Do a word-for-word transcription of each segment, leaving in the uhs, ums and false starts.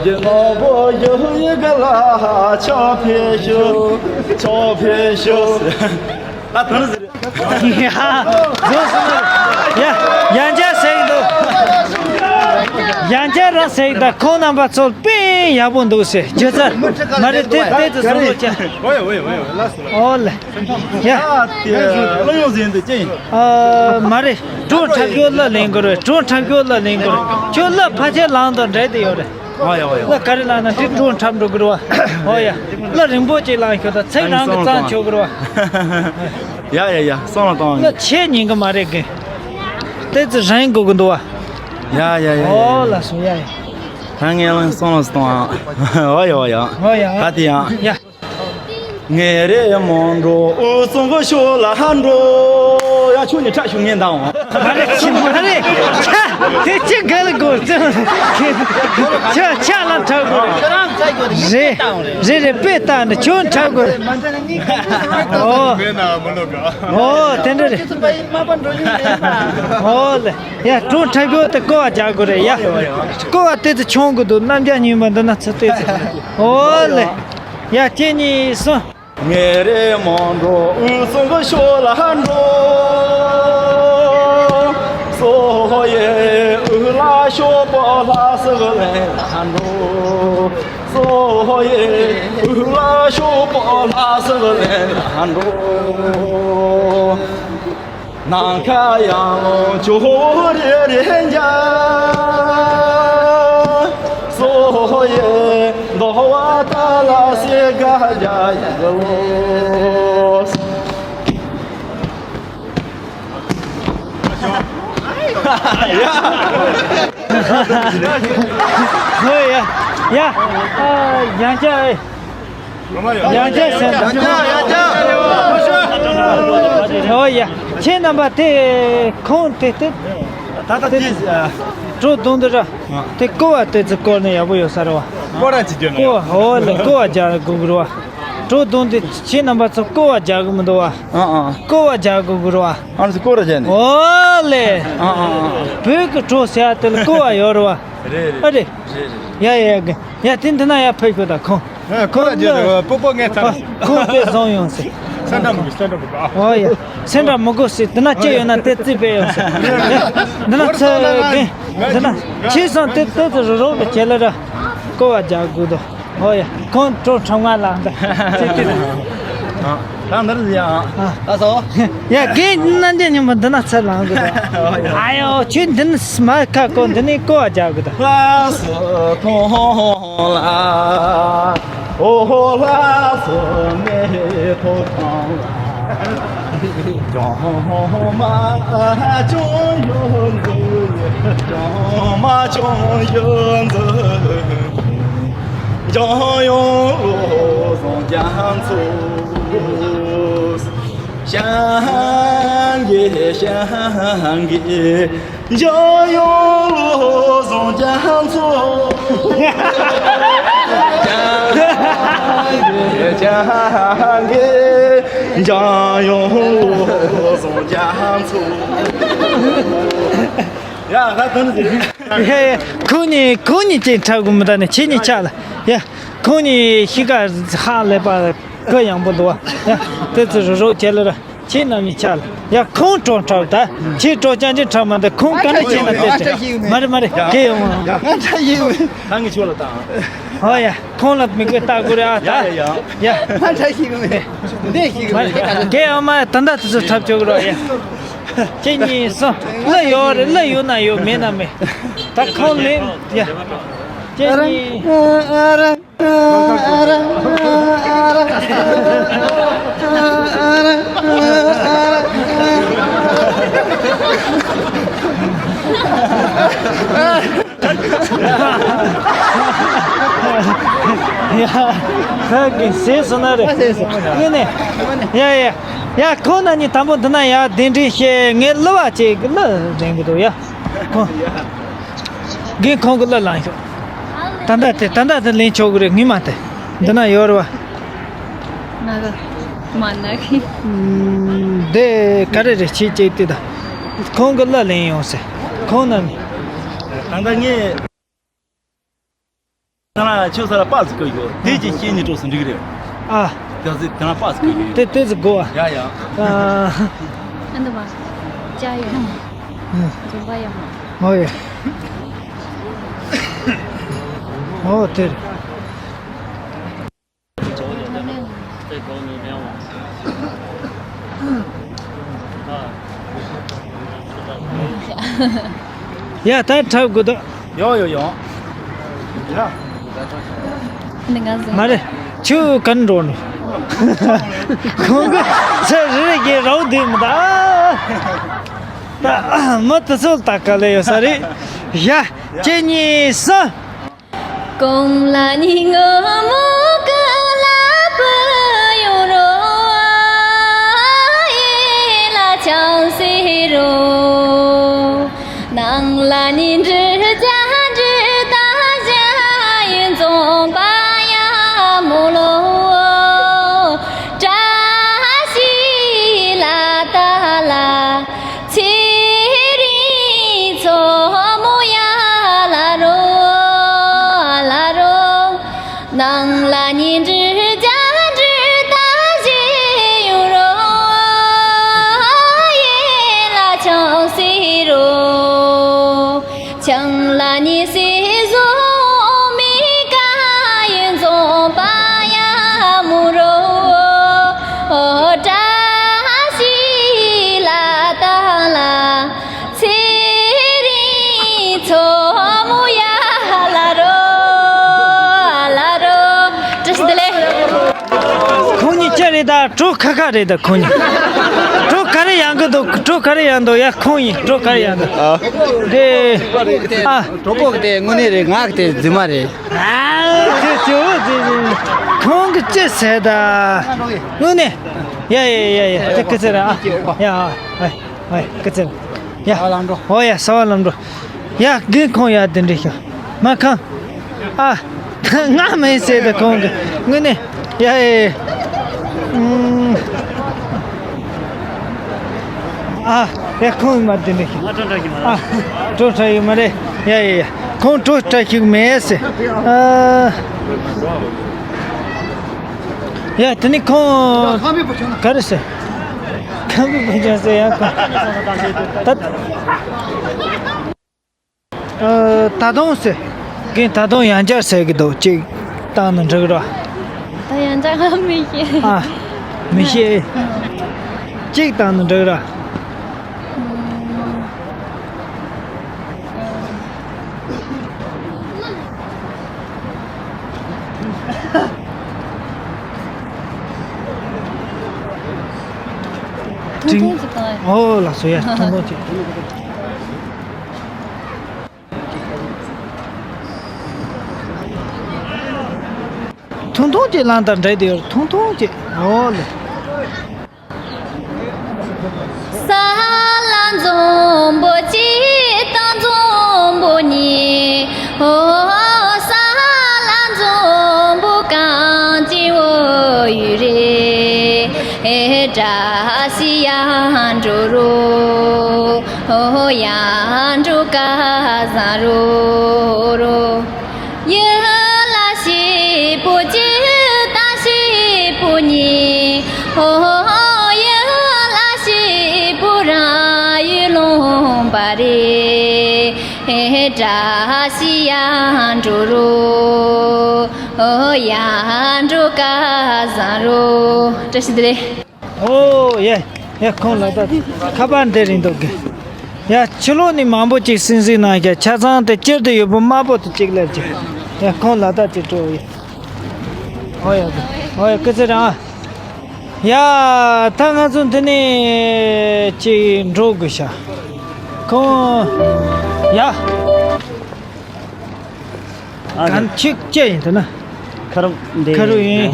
ལགས་པོ་ཡོད་ཡོད་ག་ལ་ཆོག་ཕེབས་ཤོག་ཆོག་ཕེབས་ཤོག་ད་དོན་ཟེར། ཡ། བཟོ་སོང་། ཡ། ཡང་བསྐྱར་ཟེར་གི་འདུག་ཡང་བསྐྱར་རང་ཟེར་གི་འདུག་ཁོང་རྣམ་པ་ཚོ་དཔེ་ཡག་པོ་འདུག་ཟེར་རྒྱུ་མཚན་མ་རེད་དེ་དེ་ཚོ་བཟོ་འདུག་ཀྱང་། ཝེ་ཝེ་ཝེ་ཝེ་ལ་སོ། ཨོ་ལེ། ཡ། ཨ་དེ་གླུ་ཡོང་ཟིན་དུ་ཅིང་། ཨ་མ་རེད། གྲོགས་འཁྲབ་རྒྱུ་གླུ་ལེན་དགོས་རེད། གྲོགས་འཁྲབ་རྒྱུ་གླུ་ལེན་དགོས་རེད། ཁྱོད་གླུ་ཕལ་ཆེར་ལངས་དང་འདྲ་དེ་ཡོད་རེད། ཨོ་ཡ་ཨོ་ཡ། གླུ་ག་རེ་ལངས་ན་དེ་གྲོགས་འཁྲབ་འགྲོ་དགོས་རེད་བ། ཨོ་ཡ། གླུ་རིང་པོ་ཅིག་ལངས་ཤོག་ད་ཚིག་རང་གི་གཙང་ཆོག་དགོས་རེད་བ། ཡ་ཡ་ཡ་སོང་ལ་གཏོང་། གླུ་ཆེ་ཉན་གི་མ་རེད་གི། དེ་ཚོ་རན་དགོས་གི་འདུག་བ། ཡ་ཡ་ཡ་ཡ། ཨོ་ལ་སོ་ཡ་ཡ། ད་ངས་ལངས་སོང་ལ་སོང་ཨ། ཨོ་ཡ་ཨོ་ཡ། ཨོ་ཡ། ད་དེ་ཡང་། ཡ། ངེ་རེ་མོན་གྲོ་འུ་ཚང་གི་ཤོ་ལ་ཧ་འགྲོ། ཡ་ཆུ་ནི་ཁྲག་ཤུ་ངན་དང་། མ་རེད་ཁྱི་མ་རེད། ཁྱ་དེ་ཅི་ག་ལ་གོ་ཚོད། ཁྱ་ཁྱ་ལ་ཁྲག་གོ་རེད། རེད་རེད་རེད་དཔེ་ལྟ་འདི་ཁྱོད་ཁྲག་གོ་རེད། ཨོ། ཨོ་དེ་འདྲ་རེད། ཨོ་ལེ། ཡ་གྲོགས་འཁྲབ་རྒྱུ་དེ་ཀོ་བ་རྒྱག་དགོས་རེད་ཡ། ཀོ་བ་དེ་ཚོ་ཆུང་གི་འདུག་རྣམ་རྒྱལ་རྙིང་པ་འདི་ན་ཚོ་དེ་ཚོ། ཨོ་ལེ། ཡ་གཅིག་གཉིས་གསུམ། ངེ་རེ་མོན་གྲོ་འུ་ཚང་གི་ཤོ་ལ་འགྲོ། སོ་ཡེ་འུ་ལ་ཤོ་པོ་ལ་སི་གི་ལེ་ལ་འགྲོ། སོ་ཡེ་འུ་ལ་ཤོ་པོ་ལ་སི་གི་ལེ་ལ་འགྲོ། ནམ་མཁའ་ཡར་ལོངས་ཇོ་བོ་རེ་རེ་འཇའ། སོ་ཡེ་འདོ་བ་ཏ་ལ་སེ་ག་རྒྱ་ཡི་ལོ། ཧོ་ཡ་ཡ། ཨ་ཡང་ཅག་ཨེ། ཡང་བསྐྱར་ཟེར། ཡང་བསྐྱར་ཡང་བསྐྱར། ཨོ་ཡ། ཁྱེད་རྣམ་པ་དེ་ཁོང་དེ་དེ། ད་ལྟ་དེ་གྲོ་བརྡུང་དུ་ར། དེ་ཀོ་བ་དེ་ཚོ་བསྐོར་ན་ཡག་པོ་ཡོད་ས་རེད་བ། ཀོ་ར་ཅིག་བརྒྱབ་ན་ཀོ་བ་ཡག་ཨོ་ལེ་ཀོ་བ་རྒྱག་དགོས་ཀྱི་རེད་བ། གྲོ་བརྡུང་དེ་ཁྱེད་རྣམ་པ་ཚོ་ཀོ་བ་རྒྱག་གི་མི་འདུག་བ། ཨ་ཨ། ཀོ་བ་རྒྱག་དགོས་ཀྱི་རེད་བ། ཨ་ནི་ཀོ་ར་བརྒྱབ་ནས། ཨོ་ལེ། ཨ་ཨ་ཨ། བོད་ཀྱི་གྲོ་ཟེར་ཡ་དེ་ལ་ཀོ་བ་ཡོད་རེད་བ། རེད་རེད། ཨ་རེད། རེད་རེད། ཡ་ཡ་ཡ་གི། ཡ་དེ་འདི་ན་ཡ་ཕེབས་ཤོག་ད་ཁོང་། ཁོ་ལ་རྒྱུ་རེད་པོ་པོ་ངས་ཚར། ཁོང་དཔེ་བཟང་ཡོང་ཟེར། སེམས་ཁྲལ་མི་དགོས་སེམས་ཁྲལ་མི་དགོས་ཨ། ཨོ་ཡ། སེམས་ཁྲལ་མི་དགོས་ཟེར་དེ་ན་ཅི་ཡོད་ན་དེ་རྩིས་སྤེལ་ཡོང་ཟེར། འདི་ན་ཚེ་གི། འདི་ན་ཆེ་སོང་དེ་དེ་ཚོ་རུ་རོགས་ལ་བྱེད་ལ་ར། ཀོ་བ་རྒྱག་དགོས་དོ། ཨོ་ཡ། ཁོང་གྲོ་ཁྲོམ་ང་ལ་འདི། ཅི་ཅི་རེད། ད་འདིར་ཡ། ཨ་སོ། ཡ་རྒན་རྣམ་རྒྱལ་ཉིན་མོ་འདི་ན་ཚུར་ལངས་དགོས་དོ། ཨ་ཡོ་ཁྱོད་འདི་ནས་མར་ཁ་ཀོ་འདི་ནས་ཀོ་བ་རྒྱག་དགོས་དོ། ལྷ་སོ་ཐོང་ལ། ཨོ་ཧོ་ལྷ་སོ་མེ་ཐོ་ཐང་ལ། ཅོང་མ་ཅོང་ཡོན་ཛུ། ཅོང་མ་ཅོང་ཡོན་ཛུ། ཅོང་ཡོན་ལོ་ཟོང་རྒྱ་མཚོ། ཤང་གི་ཤང་གི། འཇམ་དབྱངས་བློ་བཟང་རྒྱ་མཚོ། འཇམ་དབྱངས་བློ་བཟང་རྒྱ་མཚོ། ཡ་ད་དོན་ཟེར། ཡ་ཡ་ཁོང་གཉིས་ཁོང་གཉིས་ཀྱིས་འཁྲབ་དགོས་མི་ད་ནི་ཁྱེད་གཉིས་ཆགས་ལ་ཡ། ཁོང་གཉིས་གཤིས་ཀ་ཧ་ལས་པ་གུ་ཡངས་པོ་འདུག་བ། ཡ་དེ་ཚོ་རུ་རོགས་བྱེད་ལ་ར། ཁྱེད་རྣམ་གཉིས་ཆགས་ལ། ཡ་ཁོང་གྲོགས་འཁྲབ་ད། ཁྱེད་གྲོགས་ཅན་ཅིག་འཁྲབ་མ་འདི་ཁོང་ག་འདྲ་བྱས་ན་དེ་དྲན། མ་རེད་མ་རེད་གལ་ཡོང་བ། ང་འཁྲབ་ཡིན། ད་ངས་ཁྱོད་ལ་བཏང་། ཧོ་ཡ་ཁོང་ལ་མི་དགོས་ལྟ་དགོས་རེད་ཨ་ད། ཡ་ཡ་ཡ། ཡ། ང་འཁྲབ་ཤེས་གི་མེད། འདི་ཤེས་གི་མ་མེད། རེད་གལ་ཡོང་མ་ད་ལྟ་དེ་ཚོ་འཁྲབ་ཆོག་གི་རོགས་ཡ། ཁྱེད་གཉིས་སོང་གླུ་ཡོད་རེད་གླུ་ཡོད་ན་ཡོད་མེད་ན་མེད། ད་ཁོང་ལེན་ཡ། ཁྱེད་གཉིས། ཡ། ཁ་གི་ཟས་སོང་ན་རེད། ཟས་སོང་། ངས་ནས། ཡ་ཡ། ཡ་ཁོང་རྣམ་གཉིས་དང་པོ་འདི་ན་ཡ་གདན་འདྲེན་བྱེད་ངས་གླུ་བ་ཅིག་གླུ་འདྲེན་གི་འདུག་ཡ། ཁོང་། རྒན་ཁོང་གི་གླུ་བླངས་ཤོག་ད་ལྟ་དེ་ད་ལྟ་དེ་ལེན་ཆོག་གི་རེད་ངས་མ་དེ། འདི་ན་ཡོད་རེད་བ། ང་གི་མ་ན་གི། འདི་ག་རེ་རེད་ཁྱེད་ཅིག་ལྟོས་ད། ཁོང་གི་གླུ་ལེན་ཡོང་ཟེར། ཁོང་ན་ནི། ད་ལྟ་ངས། ང་ལ་ཁྱོད་ས་ལ་པ་ཟིག་གི་ཡོད། དེ་ཅི་ཤེས་ནི་འགྲོ་སུ་འགྲིག་རེད། ཨ། དེ་ཟིག་དེ་ལ་པ་ཟིག་གི་ཡོད། དེ་དེ་ཟིག་གོ་ཨ། ཡ་ཡ། ཨ། ཨ་འདི་མ། ཅ་ཡོད། འཛོམས་པ་ཡ་མ། ཨོ་ཡ། ཨོ་དེ་རེད། ཡ་ད་འཁྲབ་དགོས་དོ། ཡོ་ཡོ་ཡོ། ཡ། མ་རེད། ཁྱོད་ག་འགྲོ་ནི། ཁོང་གི་ཚེ་རེ་རེ་གི་རོགས་དེ་མི་ད། ད་མི་དེ་ཚོ་ལ་ད་ག་ལེ་ཡོད་ས་རེད། ཡ། གཅིག་གཉིས་གསུམ། གོང་ལ་ནི་ངུ་མོ་ཀུན་ལ་བུ་ཡོང་རོགས། གཡས་ལ་ཆང་སེ་རོ། ནང་ལ་ནི་འབྲུ་བརྒྱ་འབྲུ་དང་བཞག་ཡོད། འཛོམས་པ་ཡ་མོ་ལོ། བཀྲ་ཤིས་ལ་ད་ལ། ཚེ་རིང་མཚོ་མོ་ཡ་ལ་རོ་ལ་རོ། ནང་ལ་ཉི་འབྲུ་རྒྱ་འབྲུ་ད་བཞེས་ཡོད་རོ། གཡས་ལ་ཆང་སེ་རོ། ཆང་ལ་ཉི་སེ་བཟོ་མི་ཀ་ཡིན་འཛོམས་པ་ཡ་མོ་རོ། བཀྲ་ཤིས་ལ་ད་ལ། ཚེ་རིང་མཚོ་མོ་ཡ་ལ་རོ་ལ་རོ། བཀྲ་ཤིས་བདེ་ལེགས། ཁོང་གཉིས་ཅི་རེད་ད། གྲོ་ཁ་ཁ་རེད་ད་ཁོང་གཉིས། གྲོ་ག་རེ་ཡང་གི་འདུག་གྲོ་ག་རེ་ཡང་འདུག་ཡ་ཁོང་གཉིས་གྲོ་ག་རེ་ཡང་འདུག་དེ་ཨ། གྲོགས་པོ་དེ་དངོས་གནས་རེད། ང་དེ་རྫུན་མ་རེད། ཨ་དེ་ཅོ་དེ་ཁོང་གི་ཅི་ཟེར་ད། དངོས་གནས། ཡ་ཡ་ཡ་ཡ་དེ་ཀི་ཚེ་ར་ཨ། ཡ་ཨ། ཨ་ཨ་ཀི་ཚེ་ར། ཡ། ཨོ་ཡ་ས་བ་ལམ་འགྲོ། ཡ་རྒན་ཁོང་ཡ་དེ་འདྲ་ཤོག་མ་ཁང་། ཨ། ང་མིན་ཟེར་ཏེ་ཁོང་གི་དངོས་གནས་ཡ་ཡ་ཡ། ཨ་ཡ་ཁོང་མ་དེ་འདྲ་ཤོག་ཨ་གྲོ་ཁྲ་ཡོད་མ་རེད། ཡ་ཡ་ཡ་ཁོང་གྲོ་ཁྲ་ཞིག་མེད་ཟེར། ཨ། ཡ་དེ་ནི་ཁོང་ག་རེ་ཟེར། ཁམ་བུ་བུ་ཅག་ཟེར་ཡ་ཁོང་ད། ཨ། ད་དུང་ཟེར། རྒན་ད་དུང་ཡང་བསྐྱར་ཟེར་གི་འདུག་གཅིག་བཏང་ན་འགྲིག་ར། ད་ཡང་བསྐྱར་ང་མི་ཤེས། ཨ། མི་ཤེས། གཅིག་བཏང་ན་འགྲིག་ར། ཐུང་ཐུང་ཅིག་བཏང་ཡ། ཨོ་ལགས་སོ་ཡ་ཐུང་ཐུང་ཅིག་ཐུང་ཐུང་ཅིག་བླངས་དང་འདྲ་དེ་ཡོད། ཐུང་ཐུང་ཅིག་ཨོ་ལེ། ས་ལ་འཛོམས་པོ་གཅིག་དང་འཛོམས་པོ་གཉིས། ཨོ་ས་ལ་འཛོམས་པོ་གང་ཅི་འོ་ཡུ་རེ། བཀྲ་ཤིས་ཡར་འགྲོ་རོ། ཨོ་ཡར་འགྲོ་སྐལ་བཟང་རོ་རོ། ཡུལ་ལ་སྐྱིད་པོ་གཅིག་དང་སྐྱིད་པོ་གཉིས། ཨོ་ཡུལ་ལ་སྐྱིད་པོ་རང་ཡུལ་ལུང་པ་རེད། བཀྲ་ཤིས་ཡར་འགྲོ་རོ། ཨོ་ཡར་འགྲོ་སྐལ་བཟང་རོ། བཀྲ་ཤིས་བདེ་ལེགས། ཨོ་ཡ། ཡ་ཁོང་ལ་ད་ཁ་པར་འདི་རིང་འདུག་གི། ཡ་ཕྱི་ལོགས་ནས་མང་པོ་ཅིག་སིང་སིང་གནང་ཤག་ཆ་ཚང་དེ་སྤྱིར་དུ་ཡོད་པོ་དམར་པོ་དེ་གཅིག་ལེར་ཅིག་ཡ་ཁོང་ལ་ད་ཅིག་སྤྲོ་ཡ། ཨོ་ཡ། ཨོ་ཡ་སྐུ་ཚེ་རིང་ཨ། ཡ་ད་ང་ཚོ་འདི་ནས་ཅིག་འགྲོ་དགོས་ཤག་ཁོང་ཡ། ཨ་གང་ཁྱེད་ཅི་ཡིན་ད་ན། ཁ་རུ་འདི་ཁ་རུ་ཡིན།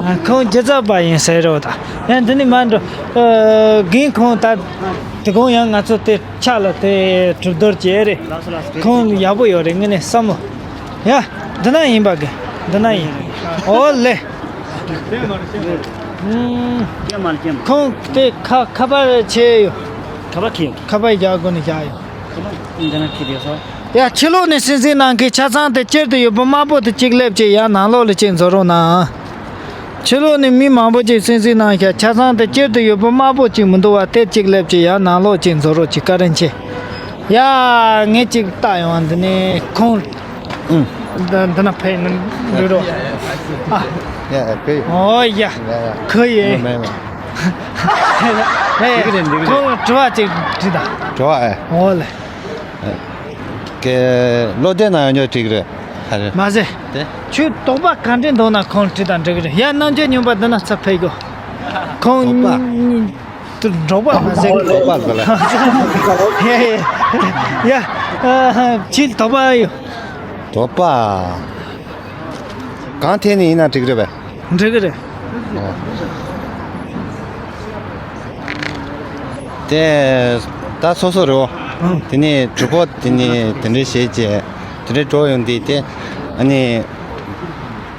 ཨ་ཁོང་སྒྱུ་རྩལ་པ་ཡིན་ཟེར་རོ་ད། ཡང་འདི་ནི་མ་འགྲོ། ཨ་རྒན་ཁོང་ད་དེ་གོང་ཡང་ང་ཚོ་དེ་ཕྱག་ལ་དེ་གྲུབ་རྡོར་བྱས་རེད། ཁོང་ཡག་པོ་ཡོད་རེད་ངས་ནི་བསམ་མོ། ཡ་འདི་ན་ཡིན་པ་གི་འདི་ན་ཡིན། ཨོ་ལེ། ཨུམ། ཁོང་དེ་ཁ་ཁ་པར་བྱས་ཡོད། ཁ་པར་ཁྱེར་ཡོད། ཁ་པར་རྒྱག་དགོས་ནི་བཞག་ཡོད། ཁ་པར་འདི་ན་ཁྱེར་ཡོད་སོ། ཡ། ཕྱི་ལོགས་ནས་གསན་གཟིགས་གནང་མཁན་ཆ་ཚང་དེ་དཀྱིལ་དུ་ཡོད་པ་དམར་པོ་དེ་གཅིག་སླེབས་ཅིག་ཡར་ནང་ལོགས་ལ་གཅིག་འཛུལ་རོགས་གནང་། ཕྱི་ལོགས་ནས་མི་མང་པོ་ཅིག་གསན་གཟིགས་གནང་ཤག་ཆ་ཚང་དེ་དཀྱིལ་དུ་ཡོད་པ་དམར་པོ་ཅིག་མི་འདུག་བ། དེ་གཅིག་སླེབས་ཅིག་ཡར་ནང་ལོགས་གཅིག་འཛུལ་རོགས་གྱིས། བཀའ་དྲིན་ཆེ། ཡ། ངས་གཅིག་ལྟ་ཡོང་། འདི་ནས་ཁོང་། ཨུམ། འདི་འདི་ན་ཕེབས་ནས་འགྲོ་རོགས། ཨ། ཡ་ཡ། ཕེབས། ཨོ་ཡ། ཡ་ཡ། ཁོ་ཡེ། མེད་མེད། ཨེ། འགྲིག་གི་རེད། འགྲིག་གི་རེད། ཁོང་ལ་དྲི་བ་ཅིག་དྲིས་དང་། དྲི་བ། ཨེ། ཨོ་ལེ། གལ་སློབ་གྲྭའི་ནང་ཡོད་ཉོ་འགྲིག་རེད། ཧ་རེད། མ་ཟད། དེ། ཁྱོད་དོགས་པ་ག་འདྲས་འདུག་ན་ཁོང་ཁྲིད་དང་འགྲིག་རེད། ཡ། རྣམ་དཔྱོད་སྨྱོན་པ་འདི་ན་ཚ་ཕེབས་དགོས། ཁོང་དོགས་པ། དོགས་པ་མ་ཟད། དོགས་པ་ཟེར་ལ། ཡ་ཡ་ཡ། ཁྱེད་དོགས་པ་ཡོད། དོགས་པ། གང་ཐད་ནས་ཡིན་ན་འགྲིག་རེད་པས། འགྲིག་གི་རེད། ཨོ། དེ་ད་སོ་སོ་རེད་བ། ཨང་། དེ་ནས་གྲོགས་པོ་དེ་ནས་དེ་འདྲས་བྱས་རྗེས་དེ་འདྲས་འགྲོ་ཡོང་དུས་དེ། ཨ་ནི་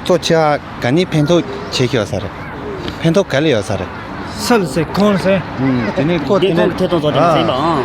གཙོ་ཆེ་བ་ག་ནས་ཕན་ཐོགས་བྱེད་ཀྱི་ཡོད་ས་རེད། ཕན་ཐོགས་ག་ལ་ཡོད་ས་རེད། སུ་ལ་ཟེར། ཁོང་ལ་ཟེར། ཨུམ། དེ་ནས་ཁོ་དེ་འདྲས། ཁོང་གི་ཐད་གཏོང་ཚོགས་དེ་ནས་ཟིན་པ། ཨང་།